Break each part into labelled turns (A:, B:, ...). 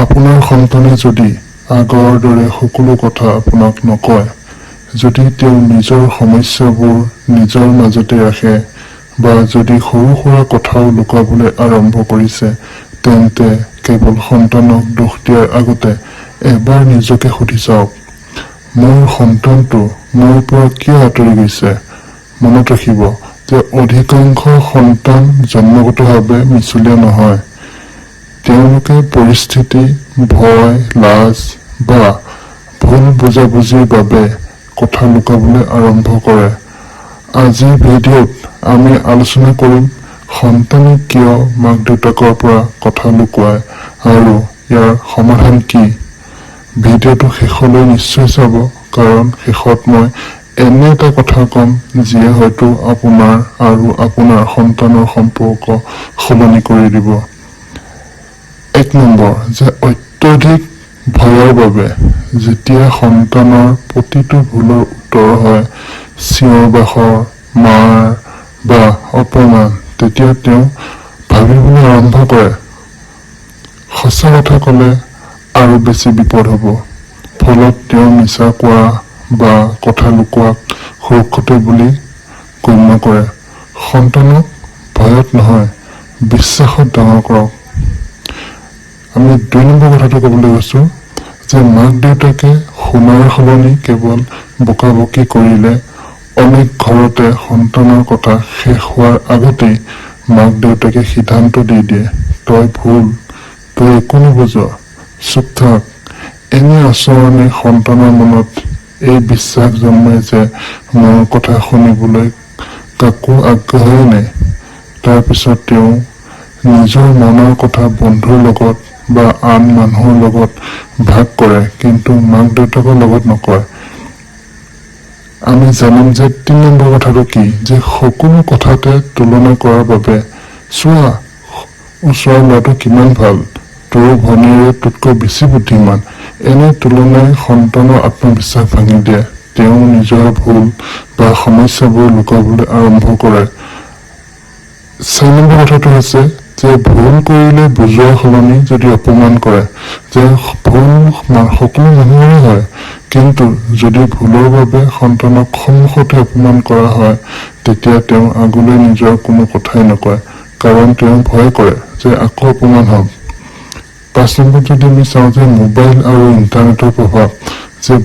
A: আপোনাৰ সন্তানে যদি আগৰ দৰে সকলো কথা আপোনাক নকয়, যদি তেওঁ নিজৰ সমস্যাবোৰ নিজৰ মাজতে ৰাখে বা যদি সৰু-সুৰা কথাও লুকাবলৈ আৰম্ভ কৰিছে, তেন্তে কেৱল সন্তানক দোষ দিয়াৰ আগতে এবাৰ নিজকে সুধি চাওক, মোৰ সন্তানটো মোৰ পৰা কিয় আঁতৰি গৈছে? মনত ৰাখিব যে অধিকাংশ সন্তান জন্মগতভাৱে মিছলীয়া নহয়। তেওঁলোকে পৰিস্থিতি, ভয়, লাজ বা ভুল বুজাবুজিৰ বাবে কথা লুকাবলৈ আৰম্ভ কৰে। আজিৰ ভিডিঅ'ত আমি আলোচনা কৰিম সন্তানে কিয় মাক দেউতাকৰ পৰা কথা লুকুৱায় আৰু ইয়াৰ সমাধান কি। ভিডিঅ'টো শেষলৈ নিশ্চয় চাব, কাৰণ শেষত মই এনে এটা কথা ক'ম যিয়ে হয়তো আপোনাৰ আৰু আপোনাৰ সন্তানৰ সম্পৰ্ক সলনি কৰি দিব। 1 নম্বৰ যে অত্যধিক ভয়ৰ বাবে। যেতিয়া সন্তানৰ প্ৰতিটো ভুলৰ উত্তৰ হয় চিঞৰ বাখৰ, মাৰ বা অপমান, তেতিয়া তেওঁ ভাবিবলৈ আৰম্ভ কৰে, সঁচা কথা ক'লে আৰু বেছি বিপদ হ'ব। ফলত তেওঁ মিছা কোৱা বা কথা লুকোৱাক সুৰক্ষিত বুলি গণ্য কৰে। সন্তানক ভয়ত নহয়, বিশ্বাসত ডাঙৰ কৰক। আমি 2 নম্বৰ কথাটো ক'বলৈ গৈছো যে মাক দেউতাকে শুনাৰ সলনি কেৱল বকা বকি কৰিলে। অনেক ঘৰতে সন্তানৰ কথা শেষ হোৱাৰ আগতেই মাক দেউতাকে সিদ্ধান্ত দি দিয়ে, "তই ভুল, তই একো নুবুজ, চুপ থাক।" এনে আচৰণে সন্তানৰ মনত এই বিশ্বাস জন্মায় যে মোৰ কথা শুনিবলৈ কাকো আগ্ৰহেই নাই। তাৰপিছত তেওঁ নিজৰ মনৰ কথা বন্ধুৰ লগত বা আন মানুহৰ লগত ভাগ কৰে, কিন্তু মাক দেউতাকৰ লগত নকয়। আমি জানিম যে 3 নম্বৰ কথাটো কি, যে সকলো কথাতে তুলনা কৰাৰ বাবে। "চোৱা, ওচৰৰ ল'ৰাটো কিমান ভাল, তোৰ ভনীয়েৰে তোতকৈ বেছি বুদ্ধিমান।" এনে তুলনাই সন্তানৰ আত্মবিশ্বাস ভাঙি দিয়ে। তেওঁ নিজৰ ভুল বা সমস্যাবোৰ লুকাবলৈ আৰম্ভ কৰে। 4 নম্বৰ কথাটো হৈছে যে ভুল কৰিলে বুজোৱাৰ সলনি যদি অপমান কৰে। যে ভুল সকলো মানুহৰে হয়, কিন্তু যদি ভুলৰ বাবে সন্তানক সন্মুখতে অপমান কৰা হয়, তেতিয়া তেওঁ আগলৈ নিজৰ কোনো কথাই নকয়, কাৰণ তেওঁ ভয় কৰে যে আকৌ অপমান হ'ম। 5 নম্বৰত যদি আমি চাওঁ যে মোবাইল আৰু ইণ্টাৰনেটৰ প্ৰভাৱ, যে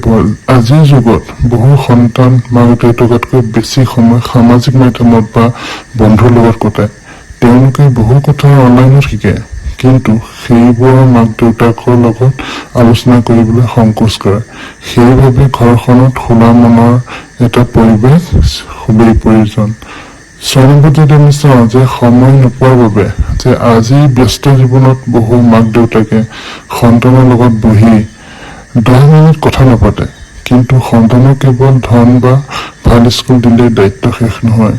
A: আজিৰ যুগত বহু সন্তান মাক দেউতাকতকৈ বেছি সময় সামাজিক মাধ্যমত বা বন্ধুৰ লগত কটায়। তেওঁলোকে বহু কথা অনলাইনত শিকে, কিন্তু সেইবোৰৰ মাক দেউতাকৰ লগত আলোচনা কৰিবলৈ সংকোচ কৰে। সেইবাবে ঘৰখনত খোলা মনৰ এটা পৰিৱেশ খুবেই প্ৰয়োজন। 6 নম্বৰত যদি আমি চাওঁ যে সময় নোপোৱাৰ বাবে, যে আজিৰ ব্যস্ত জীৱনত বহু মাক দেউতাকে সন্তানৰ লগত বহি 10 মিনিট কথা নাপাতে। কিন্তু সন্তানক কেৱল ধন বা ভাল স্কুল দিলে দায়িত্ব শেষ নহয়।